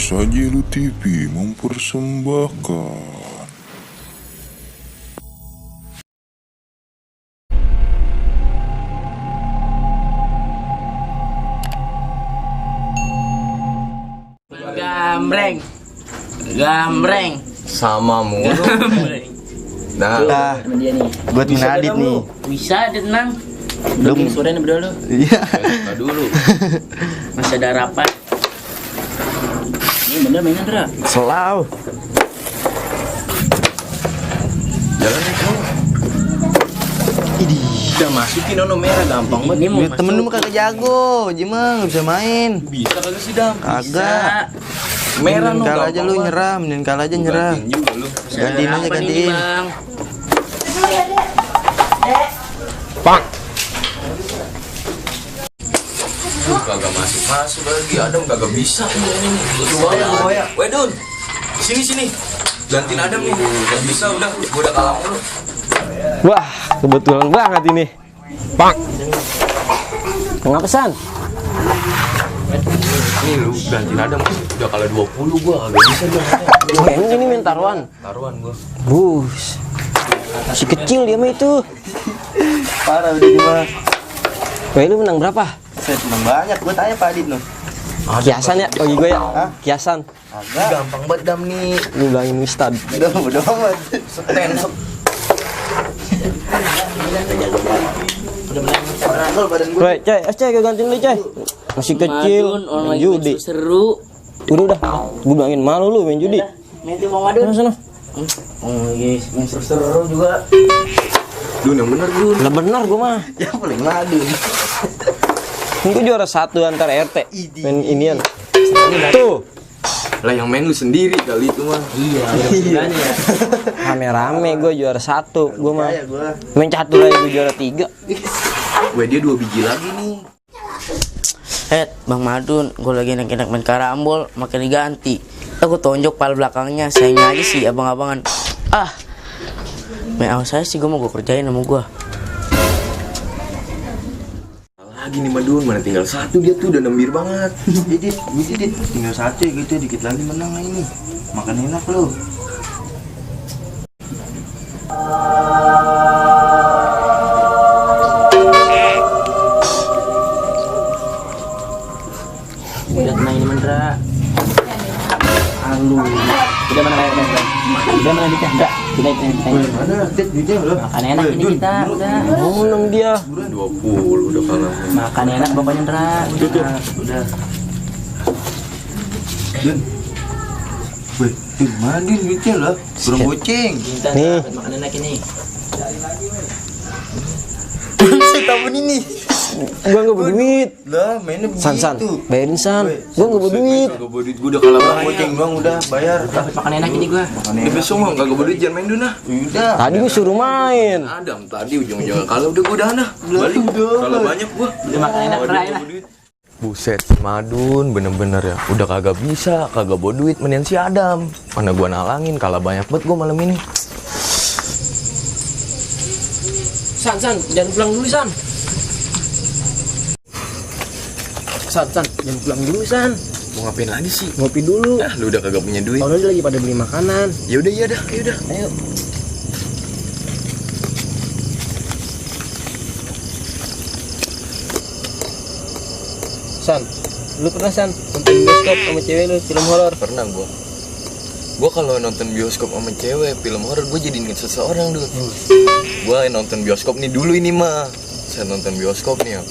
Sajilu TV mempersembahkan. Gambreng, gambreng, sama mulu. gambreng. Nah, Temen dia nih. buat Nadit nih. Bisa tenang. Belum sore nih berdua lu. Iya. Nah dulu. Masih ada rapat. Ini bener mainan Dra. Selau. Jalan nih kau. Idih. Udah masukin ono merah gampang banget. Ini mau Ya, temen lu mah kagak jago, Jimang nggak bisa main. Bisa kagak sih Dam? Kagak. Merah Mending no kalah aja gampang lu banget. nyerah, mending kalah aja nyerah. Gantiin juga lu. Gantiin aja, Apa nih, gantiin. Bang? Pak. Kagak masuk lagi. Adam kagak bisa ini. Gua Wedun. Sini. Gantiin Adam nih. Gak bisa udah. Gua udah kalah mulu. Wah, kebetulan banget ini. Pak. Nggak pesan? Nih lu gantiin Adam. Udah kalah 20 gua kagak bisa gua. Kayaknya ini main taruhan. Taruhan gua. Bus. Masih kecil dia mah itu. Parah udah Jimang. Wah, lu menang berapa? Saya seneng banyak, gua tanya Pak Adit noh. Kiasan ya? Bagi gue ya? Hah? Kiasan. Agak. Gampang banget Dam nih. Lu bilangin Ustad. Udah bodo amat. Sten. Rangkul badan gua. Woi, Coy, gue gantiin lu, Coy. Masih kecil, main judi. Seru. Udah. Gue bilangin malu lu main judi. Main tuh Bang Madun. Sana. Oh iya, main seru juga. Dun yang bener Dun. Lah benar gue mah. Ya paling madu. Gue juara 1 antar RT. Main inian. Tuh, Lah yang main lu sendiri kali itu mah. Iya. rame-rame gue juara 1. Gue mah. Kayak gua. Main catur aja gue juara 3. Weh dia 2 biji lagi nih. Bang Madun, gue lagi enak-enak main karambol, makin diganti. Aku tonjok pal belakangnya, sayangnya aja sih abang-abangan. Main awas saya sih, gue mau gue kerjain sama gue. Lagi nih Madun, mana tinggal 1 dia tuh udah nembir banget. Didit, tinggal 1 ya gitu, dikit lagi menang ini. Makan enak lo. Udah tenang ini Mandra. Alu. Udah mana air Mas? Udah mana kita? Enggak. Kita. Mana? Dit, duitnya lo. Makan enak ini kita. Udah. Oh, menang dia. 20 udah kalah. Makan enak pokoknya Ndra. Udah. Dun. Weh, mana Din duitnya lo? Burung boceng. Minta Nih. dapat makan enak ini. Saya tahu ini. Gue nggak berduit. Lah, mainnya begitu. San, bayarin San. Gue nggak berduit. Kagak bodit, gua udah kalah burung boceng doang udah bayar. Dapat makan enak ini gua. Ini besok mah kagak bodit jangan main dulu nah. Udah. Tadi gue suruh main. Adam tadi ujung-ujungnya kalau udah gua udah nah. Balik kalau banyak gua. Udah makan enak Ndra ya. Buset, Madun bener-bener ya. Udah kagak bisa, kagak bawa duit mendingan si Adam. Mana gua nalangin kalah banyak banget gua malam ini. San, jangan pulang dulu San. San, jangan pulang dulu San. Mau ngapain lagi sih? Ngopi dulu. Ah, lu udah kagak punya duit. Orang lagi pada beli makanan. Ya udah, ya udah, ya udah. Ayo. San, lu pernah San nonton bioskop sama cewek lu film horor? Pernah gua. Gua kalau nonton bioskop sama cewek film horor gua jadi inget seseorang dulu. Gua nonton bioskop nih dulu ini mah. Saya nonton bioskop nih ya.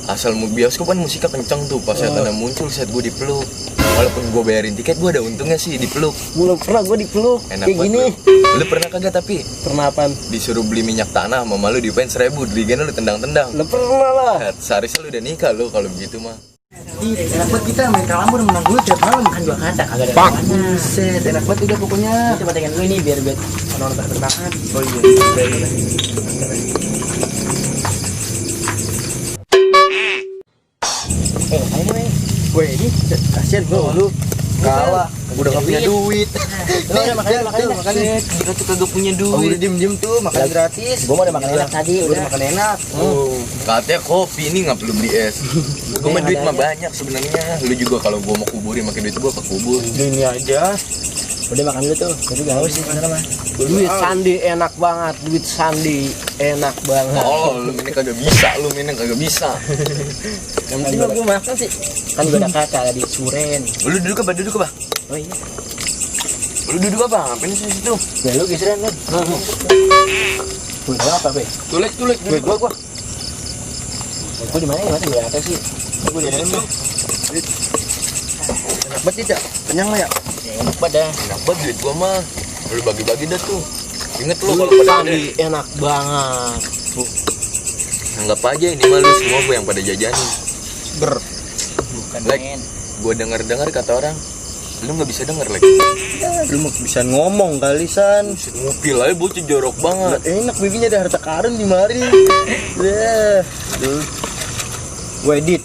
Asal bioskop kan musiknya kenceng tuh. Pas setannya muncul saat gua dipeluk. Walaupun gua bayarin tiket gua ada untungnya sih dipeluk. Belum pernah gue dipeluk Enak kayak banget gini. Lu pernah kagak tapi Pernah apaan? disuruh beli minyak tanah sama malu dipain 1000 dirigen lu tendang-tendang. Lu pernah lah. Seharusnya lu udah nikah lu kalau begitu mah. Enak banget kita main karambol menang dulu tiap malam makan 2 kata kagak ada apa-apanya. Set, enak banget udah pokoknya. Coba tengok dulu ini biar orang termakan. Oh iya. Ayo main. Gue ini kasihan gue lu. kalah. Udah gak punya duit. Udah makan. Kita tuh kagak punya Oh, udah duit. diem tuh, makan gratis. Gua mau udah makan enak tadi, udah makan enak. Katanya kopi ini nggak perlu beli es. Gue mah duit mah banyak sebenarnya. Lu juga kalau gua mau kuburin pakai duit gua ke kubur. Ini aja. Udah makan dulu tuh. Gua juga haus sih makan mah. Duit Sandi enak banget, duit Sandi enak banget. Oh, lu ini kagak bisa, lu ini kagak bisa. Yang penting gua makan sih. Kan gua ada kakak di Suren. Lu duduk apa? Oh iya. Lu duduk apa? Ngapain sih situ? Ya lu geseran lu. Tuh, apa, Be? Tulek. Duit gua. Gua di mana ya? Masih ada sih. Gua di dalam tuh. Enak banget tidak? Kenyang mah ya? Enak banget dah. Enak banget duit gua mah. Lu bagi-bagi dah tuh. Ingat lu kalau pada Sandi enak banget. anggap aja ini mah lu semua gua yang pada jajanin. Bukan Like. men. Gua dengar kata orang, lu nggak bisa denger lagi. Lu mau bisa ngomong kali San. Ngupil aja bocah jorok banget. Enak bibinya ada harta karun di mari. Dah. Gue edit.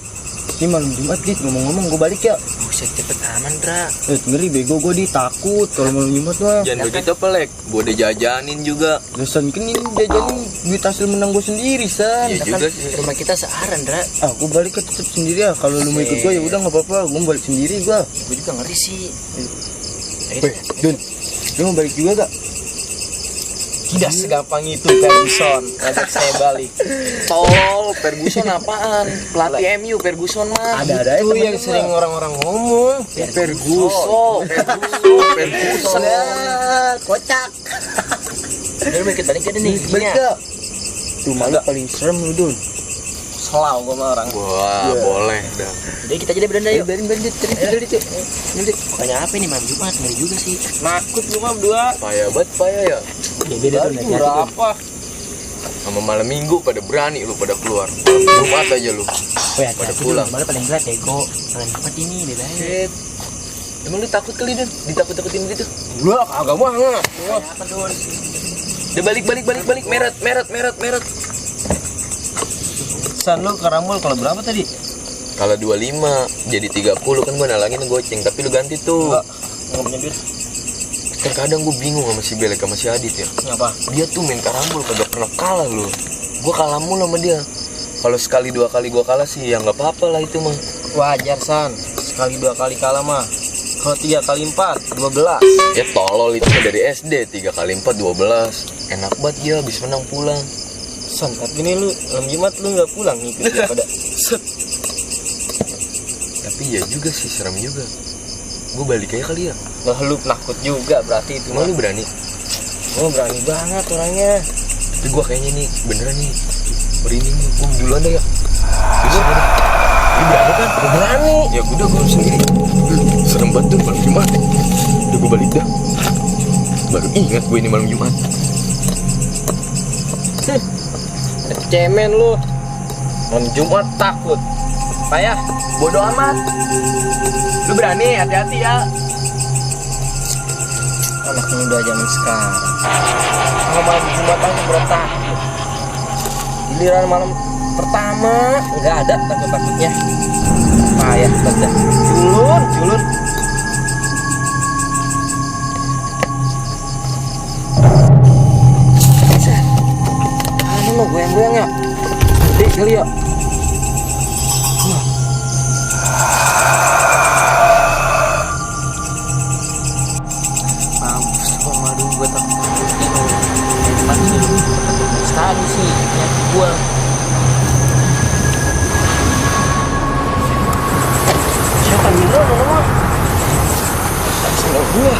Ini malam Jumat dit ngomong-ngomong gue balik ya. Buset cepet aman, Dra. Ngeri bego gue takut kalau malam Jumat mah. Jangan begitu pelek. Gua udah jajanin juga. San kan ini jajanin duit hasil menang gue sendiri San. Iya juga sih. Rumah kita searan, Dra. Aku balik ke tetep sendiri ya. Kalau lu mau ikut gue ya udah nggak apa-apa. Gue balik sendiri gue. Gua juga ngeri sih. Weh, Dun, lu mau balik juga gak? Tidak segampang itu Ferguson. Ngajak saya balik. Tol, Ferguson apaan? Pelatih MU Ferguson mah. Ada Itu yang sering orang-orang ngomong. Ferguson. Kocak. Udah balik aja deh nih. Balik gak? Tuh malu paling serem lu Dun. Selau gua sama orang. Wah, boleh dah. Jadi kita jadi beranda yuk. Biarin dit. Pokoknya apa nih malam Jumat ngeri juga sih. Nakut lu mah berdua. Payah banget, payah ya. Ya beda tuh naik Berapa? Sama malam minggu pada berani lu pada keluar. Jumat aja lu. Weh, Pada hati-hati pulang. dulu. Malah paling berat Ego. Malam Jumat ini beda aja. Shit. Emang lu takut kali Dan? Ditakut-takutin gitu? Gua agak banget. Apa Dun? Udah balik. Meret. San lu ke Rambol kalau berapa tadi? Kalau 25 jadi 30 kan gua nalangin goceng, tapi lu ganti tuh. Enggak punya duit. Terkadang gua bingung sama si Belek sama si Adit ya. Kenapa? Dia tuh main karambol kagak pernah kalah loh. Gua kalah mulu sama dia. Kalau sekali dua kali gua kalah sih ya nggak apa-apa lah itu mah. Wajar San. Sekali 2 kali kalah mah. Kalau 3 kali 4 12. Ya tolol itu mah dari SD 3 kali 4 12. Enak banget dia habis menang pulang. San, tapi ini lu malam Jumat lu nggak pulang nih pada. Tapi ya juga sih serem juga. Gua balik aja kali ya. Lah lu penakut juga berarti itu Cuma mah. lu berani. Oh berani banget orangnya. Tapi gua kayaknya nih beneran nih. Merinding nih. Gua duluan deh ya. Bisa gua. Lu berani kan? Gua berani. Ya udah gua sendiri. Serem banget tuh malam Jumat. Udah gua balik dah. Baru ingat gue ini malam Jumat. Cemen lu. Malam Jumat takut. Payah. Bodoh amat. Lu berani, hati-hati ya. Anak muda zaman sekarang. Kalau malam Jumat aja berotak. Giliran malam pertama nggak ada takut-takutnya. Payah banget. Culun. Anu mau goyang-goyang ya? Gede kali ya? Mampus kok madu gue takut mati dulu. Sekali sih yang gua. Siapa Miro nama? Sama gua.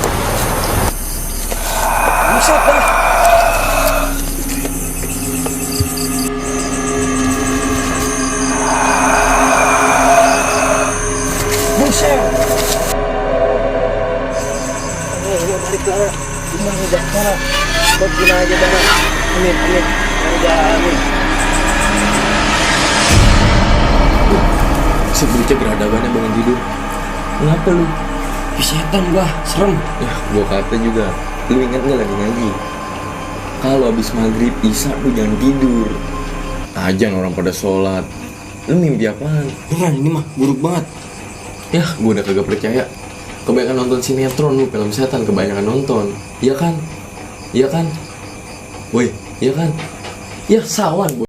Buset dah. Buset. Ayo balik lah. Gimana dah sana? Kau guna aja dah. Amit. Ayo Sebelumnya berhadapannya bangun tidur. Kenapa lu? Setan gua, serem. Ya, gua kata juga. Lu ingat nggak lagi ngaji? Kalau habis maghrib, isya lu jangan tidur. Ajan orang pada sholat. Lu mimpi apaan? Beneran ini mah buruk banget. Ya, gua udah kagak percaya. kebanyakan nonton sinetron lu, film setan kebanyakan nonton. Iya kan? Iya kan? Woi, iya kan? Ya sawan,